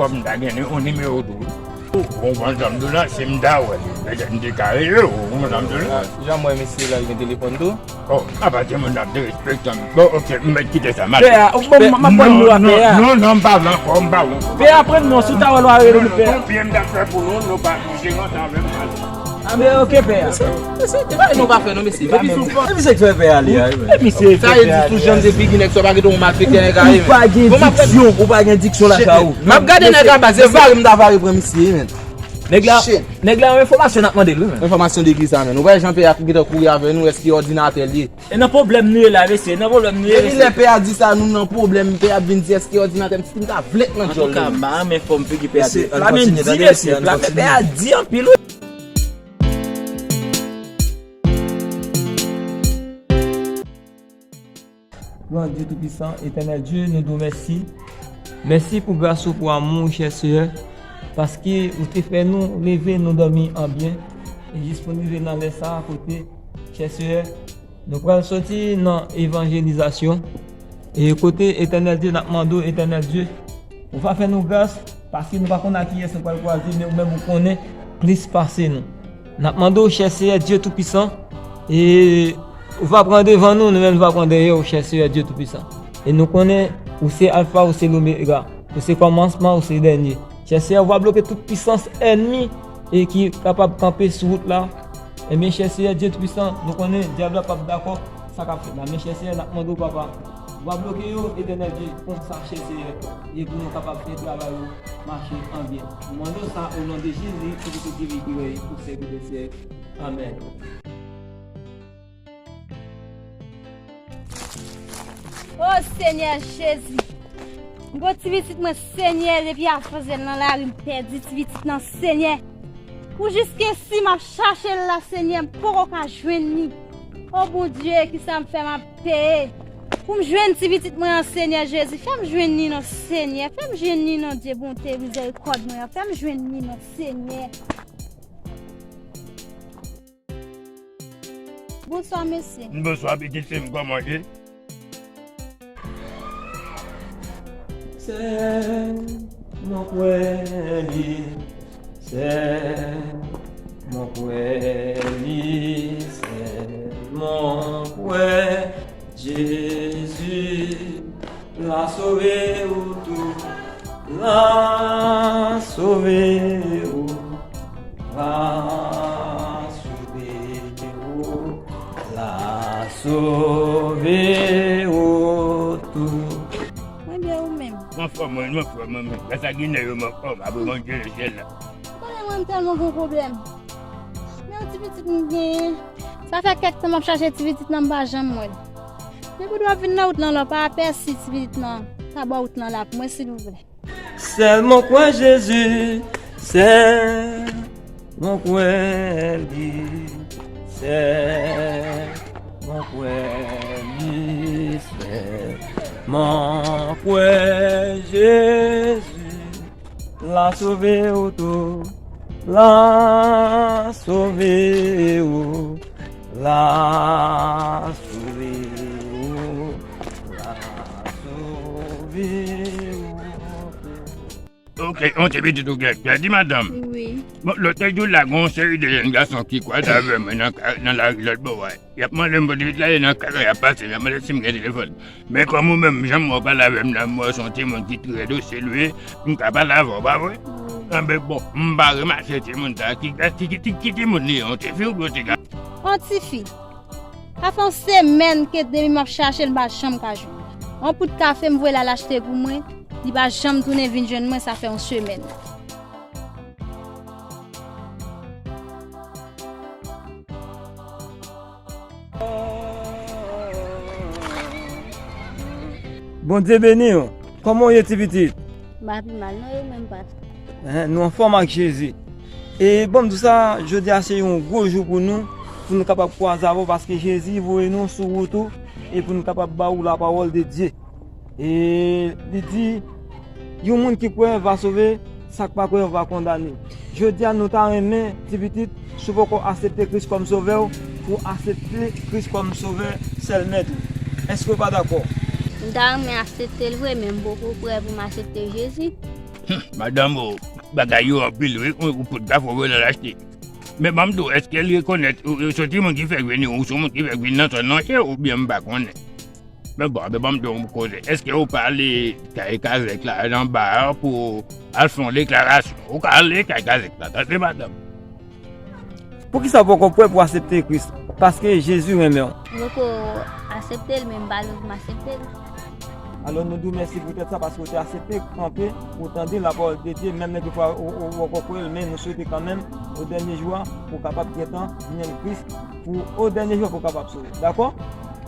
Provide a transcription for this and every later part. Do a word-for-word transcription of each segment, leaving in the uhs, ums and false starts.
Fò m ta gen yon nimewo tou. Ou konprann sa m di w la, si m ta wè li, petèt m te ka rele w, ou konprann sa m di w la? Jan m wè mesye la, li gen telefòn tou. Oh, apa timoun ap derespekte m. Bon, ok, m mèt kite sa, m ale. Pè a, ou ban m, m ap ban nimewo a pè a. Non, non, non, m pa vle ankò, m pa vle ankò. Pè a, pran non, si w ta wè l w a rele m, pè. Konbyen m t ap fè pou nou, nou pa bouje konsa avè m, m ale. A, men ok, pè a. Mesye, mesye, te bay nou pa fè non, mesye. Depi sou fò. Depi se k fè pè a li a, wi, men. Sa vle di tou jan de figi nèg sa pa gen yon malfektè nèg a, wi, men. Ou pa gen diksyon, ou pa gen diksyon lakay ou. M ap gade nèg a baz, se vare m ta vare pran misye, wi, men. Nèg la, nèg la, yon enfòmasyon n ap mande l, wi, men. Enfòmasyon de ki sa, men? Ou wè jan pè a gentan kouri avè nou, èske òdinatè l ye? E nan pwoblèm nou ye la, mesye, nan pwoblèm nou ye, mesye. Depi lè pè a di sa, nou nan pwoblèm, pè a vin di èske òdinatè m, si m ta vle k nan djòl li. Antouka, m pa renmen fòm figi pè a di. Mesye, la men di, mesye, la men pè a di anpil, wi. Glwa Dye Toupisan, Etènèl Dye, nou di w mèsi. Mèsi pou gras ou, pou amou w, chè Seyè, paske ou te fè nou leve, nou dòmi an byen, e jis pou n rive nan lè sa a kote, chè Seyè, nou pral soti nan evanjelizasyon, e kote, Etènèl Dye, n ap mande w, Etènèl Dye, ou va fè nou gras, paske nou pa konn ak kiyès nou pral kwaze, men ou menm ou konnen plis pase nou. N ap mande w, chè Seyè Dye Toupisan, e ou va pran devan nou, nou menm nou va pran dèyè w, chè Seyè Dye Toupisan. E nou konnen ou se Alfa, ou se Lomega, ou se kòmansman, ou se dènye. Chè Seyè, ou va bloke tout pisans ènmi e ki kapab kanpe sou wout la. Ebyen, chè Seyè Dye Toupisan, nou konnen dyab la p ap dakò sa k ap fèt la. Men chè Seyè, n ap mande w, papa, ou va bloke yo, Etènèl Dye, konsa, chè Seyè, e pou nou kapab fè travay ou mache an byen. Nou mande w sa o non de Jezi, Kris ki vivan, ki rèy pou syèk dè syèk. Amèn. O Senyè Jezi, m gon ti pitit mwen, Senyè, depi avan yè nan lari, m pèdi ti pitit nan, Senyè. Pou jis gen si m ap chache l la, Senyè, m poko ka jwenn li. O Bondye, kisa m fè m ap peye pou m jwenn ti pitit mwen an, Senyè Jezi? Fè m jwenn li non, Senyè. Fè m jwenn li non, Dye bonte, mizèrikòd mwen an. Fè m jwenn li non, Senyè. Bonswa, mesye. Bonswa, pitit fi m, kòman w ye? Sè, mwen kwè li. Sè, mwen kwè li. Sè, mwen kwè Jezi. L a sove ou tou. L a sove ou. L a sove ou. L a sove ou tou. Mwen byen, ou menm? Mwen anfòm, mwen, mwen anfòm, mwen menm. Gras a Ginè yo, mwen anfòm, apre Bondye nan syèl la. Konnen mwen, m tèlman gon pwoblèm. Men yon ti pitit m genyen. Sa fè kèk tan m ap chache ti pitit nan, m pa janm wè l. Men pou w ap vin nan wout lan la, w pa apèsi ti pitit nan, sa bò wout lan la pou mwen, silvouplè. Sèl mwen kwè Jezi, sèl mwen kwè li, sèl mwen kwè li, sèl mwen kwè Jezi. L a sove ou tou, l a sove ou, l a sove ou, l a sove ou tou. Ok, on ti pitit ou gen, gen di madanm. Wi. Bon, lòt jou la, gen yon seri de jèn gason ki kwaze avè mwen nan ka-, nan lari lòt bò a. Y ap mande m pou ti pitit la, e nan kaka y ap pase, y ap mande si m gen telefòn. Men kòm ou menm, jan m wè w pale avè m la, m wè w se yon timoun ki trè dosil, wi, m ka pale avè w, pa vre? Wi. Anben, bon, m pa remake timoun sa a. Ki, ki, ki, ki, ki timoun li ye, yon tifi oubyen yon ti gason? Yon tifi. Sa fè yon semèn ke depi m ap chache l, m pa janm ka jwenn li. Yon poud kafe m voye l al achte pou mwen, li pa janm tounen vin jwenn mwen, sa fè yon semèn. Bondye beni w. Kòman w ye, ti pitit? M pa pi mal non, e ou menm, pastè? Enhen, nou anfòm ak Jezi. E ban m di w sa, jodi a se yon gwo jou pou nou, pou nou kapab kwaze avè w, paske Jezi voye nou sou wout ou, e pou nou kapab ba ou lapawòl de Dye. E li di, yon moun ki kwè va sove, sa k pa kwè va kondane. Jodi a, nou ta renmen, ti pitit, si w poko aksepte Kris kòm sovè w, pou w aksepte Kris kòm sovè sèl mèt ou. Èske w pa dakò? M ta renmen aksepte l vre, men m poko prè pou m aksepte Jezi. Madanm, o, bagay yo anpil, wi, ou, ou pot ka fè w al achte. Men ban m di w, èske l rekonèt ou, ou se timoun ki fè vini, ou se moun ki fè vini nan zòn nan, e oubyen m pa konnen? Men bon, men ban m di w yon koze. Èske ou pa ale kay kazèk la, anba a, pou al fè yon deklarasyon? Ou ka ale kay kazèk la, tande, madanm. Poukisa w poko prè pou aksepte Kris? Paske Jezi renmen w. M poko aksepte l, men m pa lwen pou m aksepte l. Alò, nou di w mèsi poutèt sa, paske w te aksepte kanpe pou w tande lapawòl de Dye, menm lè defwa ou, ou, ou poko kwè l, men nou swete kanmenm, o dènye jou a, pou w kapab gentan jwenn Kris, pou o dènye jou a, pou w kapab sove. Dakò?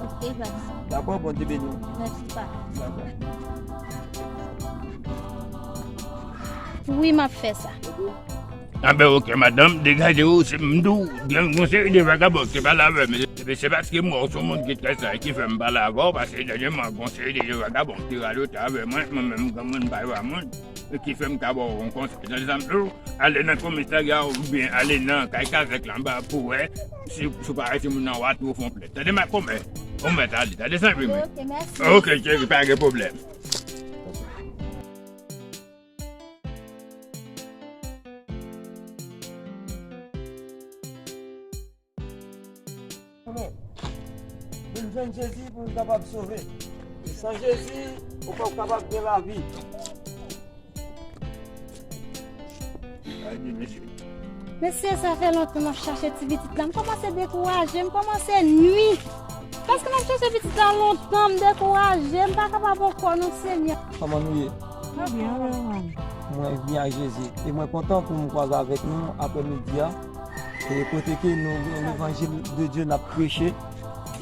Ok, papa. Dakò, Bondye beni w. Mèsi, papa. Dakò. Wi, m ap fè sa. Anben, ok, madanm, degaje w, se m di w, gen yon seri de vagabon ki te pale avè m. E se paske m wè w se yon moun ki trè saj ki fè m pale avè w, paske dènyèman, gen yon seri de vagabon ki te radote avè mwen, mwen menm, granmoun, m pa yon moun, e ki fè m ka ba w yon konsèy. Tande sa m di w, ale nan komisarya oubyen ale nan kay kazèk la anba pou w wè si, si w pa wè timoun nan, w a tou fè yon plent. Tande, makomè, ou mèt ale, tande sa m di w. Ok, mèsi. Ok, cheri, pa gen pwoblèm. Amen. Vin jwenn Jezi pou n kapab sove. E san Jezi, ou p ap kapab gen lavi. Mesye, sa fè lontan m ap chache ti pitit la. M kòmanse dekouraje, m kòmanse nwi. Paske m ap chache pitit la lontan, m dekouraje, m pa kapab ankò non, Senyè. Kòman nou ye? Mwen byen, mwen. Mwen byen ak Jezi. E mwen kontan pou m kwaze avèk nou aprè midi a. E kote ke nou, levanjil de Dye n ap preche.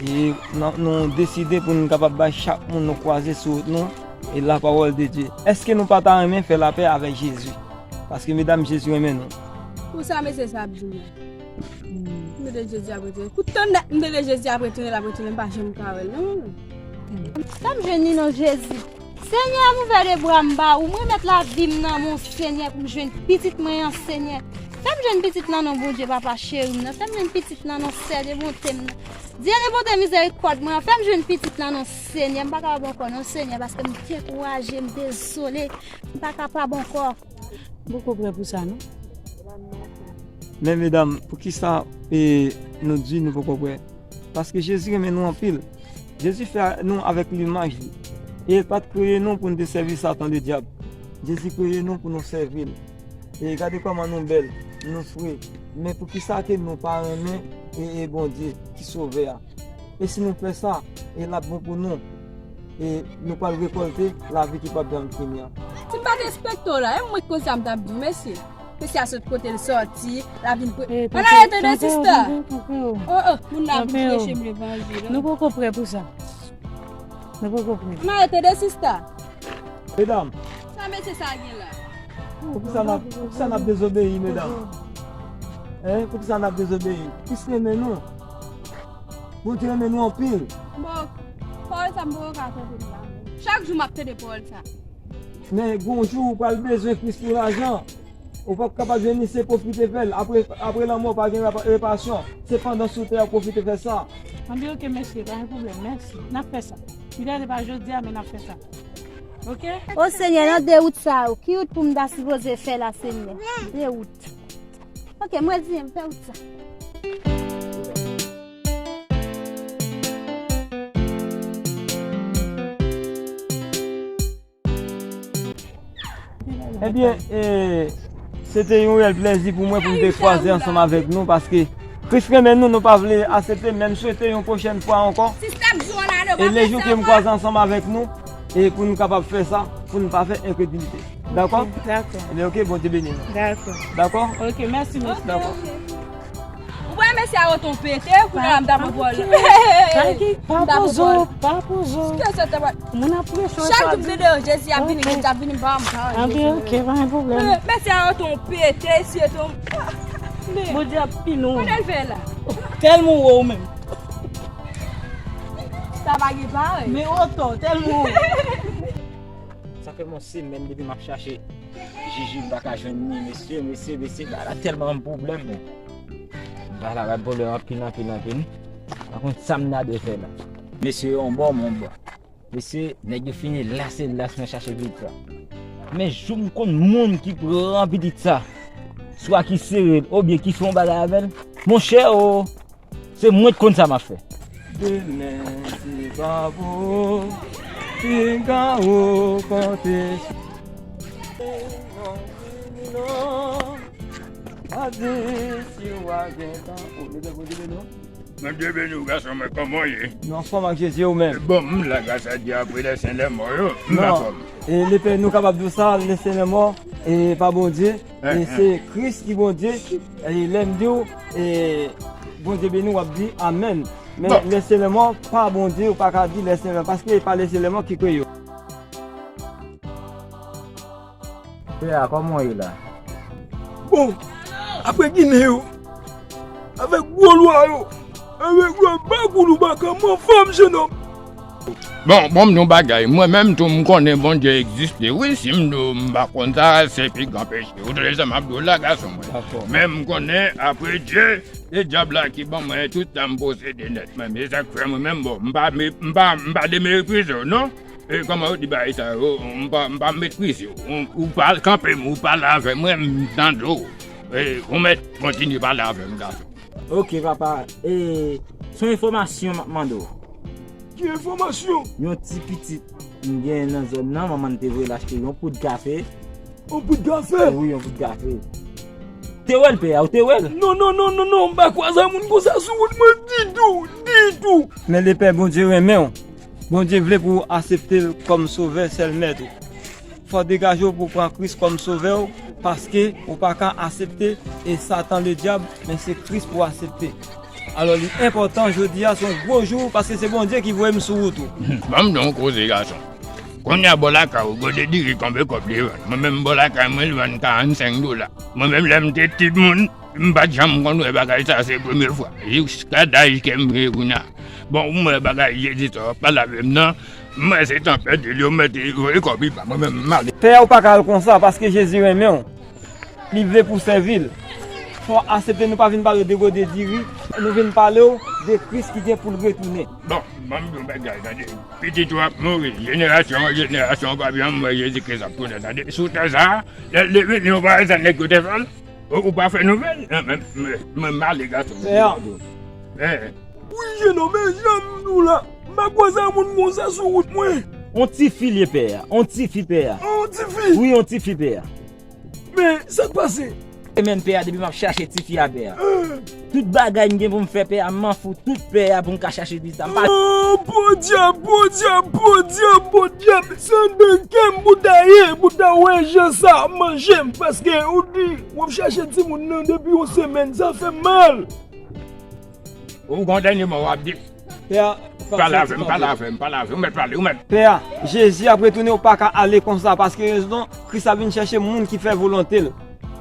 E nou, nou deside pou nou kapab bay chak moun nou kwaze sou wout nou, e lapawòl de Dye. Èske nou pa ta renmen fè lapè avèk Jezi? Paske medam, Jezi renmen nou. Pou sa mesye sa ap di m la. M tande Jezi ap retounen. Pou tan dat m tande Jezi ap retounen, l ap retounen, m pa janm ka wè l, non. Sa m jwenn li nan Jezi. Senyè, m ouvè de bra m ba ou, m remèt lavi m nan men w, Senyè, pou m jwenn pitit mwen an, Senyè. Fè m jwenn pitit nan non Bondye, papa cheri m nan. Fè m jwenn pitit nan non sè de bonte m nan. Dye de bonte mizèrikòd mwen an, fè m jwenn pitit nan non Senyè. M pa kapab ankò non, Senyè, paske m dekouraje, m dezole. M pa kapab ankò. M poko prè pou sa, non. Men medam, poukisa, e, nou di nou poko prè? Paske Jezi renmen nou anpil. Jezi fè nou avèk limaj li. E l pa t kreye nou pou n te sèvi Satan Ledyab. Jezi kreye nou pou nou sèvi l. E gade kòman nou bèl, nou fre. Men poukisa ke nou pa renmen e, e Bondye ki Sovè a? E si nou fè sa, e l ap bon pou nou. E nou pral rekòlte lavi ki p ap janm fini an. Si m pa t respekte w la, e mwen konsa m t ap di w, mesye. Mesye a sot kote l sòti, l ap vin pre-, ann ale tande sista. Oh, oh, moun nan ap vin preche m levanjil. Nou poko prè pou sa. Nou poko prè. Ann ale tande sista. Medam. Sa mesye sa gen la? Poukisa n ap, poukisa n ap dezobeyi, medam? Hein? Poukisa n ap dezobeyi? Kris renmen nou. Bondye renmen nou anpil. Bon, pawòl sa m poko ka tande l la. Chak jou m ap tande pawòl sa. Men gon jou ou pral bezwen Kris pou lajan. Ou p ap kapab jwenn li, se pwofite fè l. Apre, apre lanmò, pa gen repa-, repasyon. Se pandan sou tè a pwofite fè sa. Anben, ok, mesye, pa gen pwoblèm. Mèsi. N ap fè sa. Petèt se pa jodi a, men n ap fè sa. Ok? O Senyè, nan de wout sa yo, ki wout pou m ta sipoze fè la, Senyè? De wout. Ok, mwen di, m fè wout sa. Ebyen, e, se te yon reyèl plèzi pou mwen pou m te kwaze ansanm avèk nou, paske Kris renmen nou, nou pa vle aksepte, men m swete yon pwochèn fwa ankò. E lejou ke m kwaze ansanm avèk nou, e pou nou kapab fè sa, pou nou pa fè enkredilite. Dakò? Dakò. Ebyen, ok, Bondye beni nou. Dakò. Dakò? Ok, mèsi, mesye. Dakò. Ou wè mesye a yo tonbe, te kounye a m ta pran pòl. Pa pozo, pa pozo. Moun ap preche. Chak jou m tande yo, Jezi ap vini, Jezi ap vini, m pa, m pa. Anben, ok, pa gen pwoblèm. Mesye a yo tonbe, te esye tonbe. Bondye ap pini w. Kote l fè la? Tèlman ou wo ou menm. Sa pa gen parèy. Men otò, tèlman ou wo. Sa fè m yon semèn depi m ap chache Jiji, m pa ka jwenn li, mesye, mesye, mesye, bagay la tèlman ban m pwoblèm, men. Bagay la ban m pwoblèm anpil, anpil, anpil. M pa konn sa m ta dwe fè la. Mesye yo yon bò, m yon bò. Mesye, nèg yo fini lase, lase nan chache viktwa. Men jou m konn moun ki pran pitit sa, swa ki sere l, oubyen ki fè yon bagay avè l, monchè o, se mwen k konn sa m ap fè. Demen se pa pou piga ou konte. Non, non, pa di si w a gentan. O, Lepè Bondye beni w. Bondye beni w, gason mwen, kòman w ye? Nou anfòm ak Jezi, ou menm? Bon, m la, gras a Dye, apre lè sen lè mò yo, m anfòm. E Lepè, nou kapab di w sa, lè sen lè mò, e pa Bondye, e se Kris ki Bondye, e lè m di w, e Bondye beni w, w ap di amèn. Men lè sen lè mò, pa Bondye, ou pa ka di lè sen lè mò, paske e pa lè sen lè mò ki kreye yo. Pè a, kòman w ye la? Bon, apre Ginen yo, avèk gwo lwa yo, avèk lwa bakoulou baka, m anfòm, jenòm. Bon, bon, m di yon bagay, mwen menm tou, m konnen Bondye egziste, wi, si m di w m pa konn sa, se pi gran peche. Ou tande sa m ap di w la, gason mwen? Dakò. Men m konnen, apre Dye, se dyab la ki ban mwen tout sa m posede nèt. Men, men sa k fè mwen menm, bon, m pa, m pa, m pa demeprize w, non. E kòman yo di bagay sa yo, m pa, m pa meprize w. Ou, ou pa kanpe m, ou pale avè mwen, m tande w. E, ou mèt kontinye pale avè m, gason. Ok, papa. E, se yon enfòmasyon m ap mande w. Ki enfòmasyon? Yon ti pitit m gen nan zòn nan, manman l te voye l achte yon poud kafe. Yon poud kafe? Wi, yon poud kafe. Te wè l, pè a, ou te wè l? Non, non, non, non, non, m pa kwaze moun konsa sou wout mwen ditou, ditou. Men Lepè Bondye renmen w. Bondye vle pou w aksepte l kòm Sovè, sèl Mèt ou. Fò w degaje w pou w pran Kris kòm Sovè w, paske ou pa ka aksepte e Satan Ledyab, men se Kris pou w aksepte. Alò, li enpòtan jodi a, se yon gwo jou, paske se Bondye ki voye m sou wout ou. Ban m di w yon koze, gason. Kounye a, bò lakay ou, gode diri konbe kòb li vann? Mwen menm, bò lakay mwen, li vann karannsenk dola. Mwen menm, lè m te timoun, m pa t janm konn wè bagay sa, se premye fwa. Jiska laj ke m rive kounye a. Bon, ou wè bagay Jezi sa w ap pale avè m nan, m wè se tan pèdi l, yo mèt voye kòb li ba mwen menm, m ale. Pè a, ou pa ka al konsa, paske Jezi renmen w. Li vle pou w sèvi l. Fò w aksepte, nou pa vin pale w de gode diri, nou vin pale w de Kris ki gen pou l retounen. Bon, ban m di yon bagay, tande. Pitit ou ap mouri, jenerasyon an jenerasyon, ou pa janm wè Jezi Kris ap tounen, tande. Sou tè sa a, lè l vini, ou pa wè sa nèg yo te fè l? Ou, ou pa fè nouvèl? Men, men, men, men, m ale, gason. Pè a. Eh. Wi, jenòm, men jan m di w la, m pa kwaze a moun konsa sou wout mwen. On tifi l ye, pè a. On tifi, pè a. On tifi? Wi, on tifi, pè a. Men, sa k pase? E men, pè a, depi m ap chache tifi a, pè a. Eh. Tout bagay m gen pou m fè, pè a, m manfou tout, pè a, pou m ka chache tifi sa. M pa... Oh, podyab, podyab, podyab, podyab. Se anndan kè m pou ta ye, pou ta wè jan sa ap manje m, paske ou di w ap chache timoun nan depi yon semèn, sa fè m mal. Ou gon dènye mo w ap di? Pè a, pale avè m, pale avè m, pale avè m, ou mèt pale, ou mèt. Pè a, Jezi ap retounen, ou pa ka ale konsa, paske rezon, Kris ap vin chèche moun ki fè volonte l.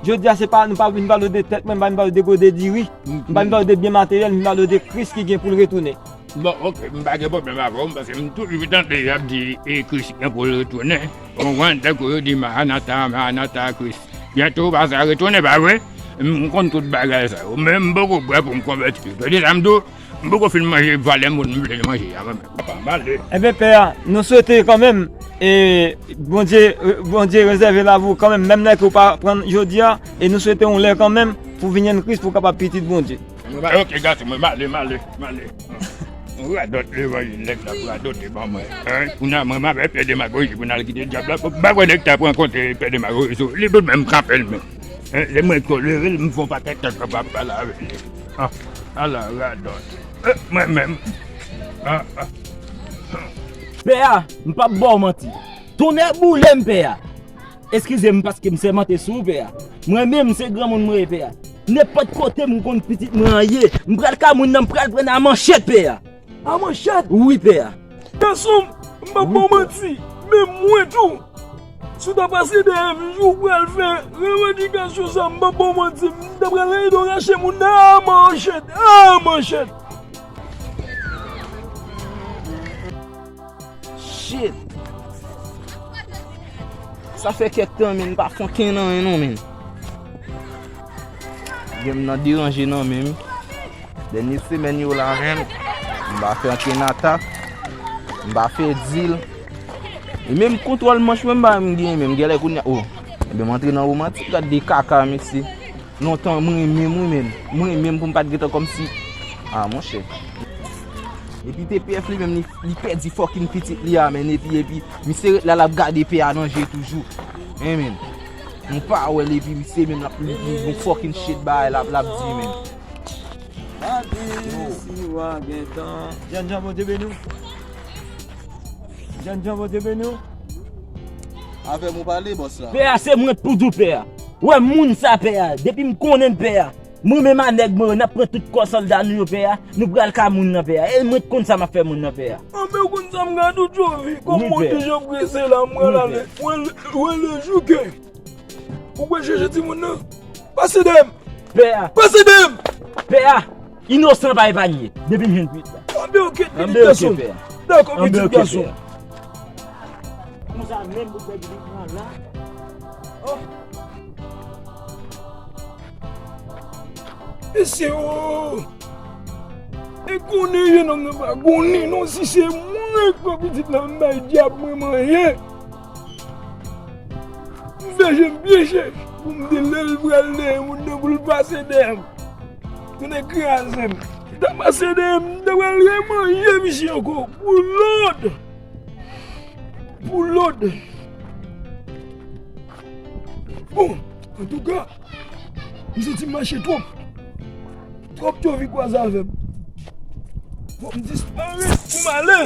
Jodi a, se pa, nou pa vin pale w de tèt mwen, m pa vin pale w de gode diri, m pa vin pale w de byen materyèl, m vin pale w de Kris ki gen pou l retounen. Bon, ok, m pa gen pwoblèm avè w, paske m toujou tande y ap di, e, Kris gen pou l retounen. Ou konprann, tankou yo di, Maranata, Maranata, Kris. Byento, ou pa sa retounen, pa vre? M konn tout bagay sa yo, men m poko prè pou m konvèti. Tande sa m di w, m poko fin manje valè moun m vle manje a, mwen menm. Papa, m ale. Enben, pè a, nou swete kanmenm, e, Bondye, Bondye rezève lavi w kanmenm, menm lè ke w pa pran jodi a, e nou swete yon lè kanmenm pou w vin jwenn Kris, pou w kapab pitit Bondye. Mwen, ok, gason mwen, m ale, m ale, m ale. Radòt levanjil nèg la ap radòte ban mwen. Hein? Kounye a, mwen, m ap fè demagoji pou n al kite dyab la. M pa kwè nèg ta pran kont, eh, fè demagoji sou li, tout menm kanpe l menm. Hein? Se mwen k tolere l, m fè yon pakèt tan k ap pale avè li. Ah, ala radòt. Eh, mwen menm. Ah, ah. Pè a, m p ap ba w manti. Tonnè boule m, pè a. Eskize m paske m sèmante sou ou, pè a. Mwen menm, se granmoun mwen ye, pè a. Nenpòt kote m konn pitit mwen an ye, m pral ka moun nan, m pral pran l a manchèt, pè a. A manchèt? Wi, pè a. Gason m, m p ap ba w manti, men mwen tou. Si w ta pase dèyè m, jou w pral fè revandikasyon sa, m p ap ba w manti, m ta pral ede w rache moun nan a manchèt, a manchèt. Shit! Sa fè kèk tan, men m pa fè okenn anyen non, men. Gen m nan deranje nan men m. Dènye semèn yo la, men m pa fè okenn atak. M pa fè dil. E menm kontwòl manch mwen m pa menm gen menm, genlè kounye a, oh. Ebyen, m antre nan womantik, gad de kaka, mesye. Lontan, mwen renmen, mwen renmen, mwen renmen pou m pa t gentan kòmsi. Ah, monchè. Epi T P F li menm, li, li pèdi fucking pitit li a, men, epi, epi, misye ret la, l ap gade pè a nan je toujou. Hein, men. Nou pa wè l, epi misye menm, l ap, li, li, yon fucking shit bagay, l ap, l ap di, men. Madi, si w a gen tan. Jènjan, Bondye beni w. Jènjan, Bondye beni w. Avè m ou pale, bòs la. Pè a, se mwen k pou di w, pè a. Ou wè moun sa, pè a. Depi m konnen pè a. Mwen menm a nèg mwen yo, n ap pran tout kò sòlda nou yo, pè a. Nou pral ka moun nan, pè a. E mwen k konn sa m ap fè moun nan, pè a. Anben, ou konn sa m ka di w, Jovi. Kòm mwen deja prese la, mwen la, wè, wè lè jou ke ou pral chèche timoun nan. Pase dèyè m. Pè a. Pase dèyè m. Pè a. Inosan pa epanye. Depi m jwenn pitit la. Anben, oke, pitit gason. Dakò, pitit gason. Konsa menm pou fè pitit mwen la. Oh. Mesye, oh. E konnen jennonm nan pa konnen non si se mwen k pran pitit la, m bay dyab mwen manyen. M fè je m byen chèch pou m di lè l pral dèyè moun nan pou l pase dèyè m. Tounen kraze m. Li ta pase dèyè m, m ta pral remanje misye ankò. Pou lòd. Pou lòd. Bon, antouka, m santi m mache twòp. Twòp Jovi kwaze avè m. Fòk m disparèt pou m ale.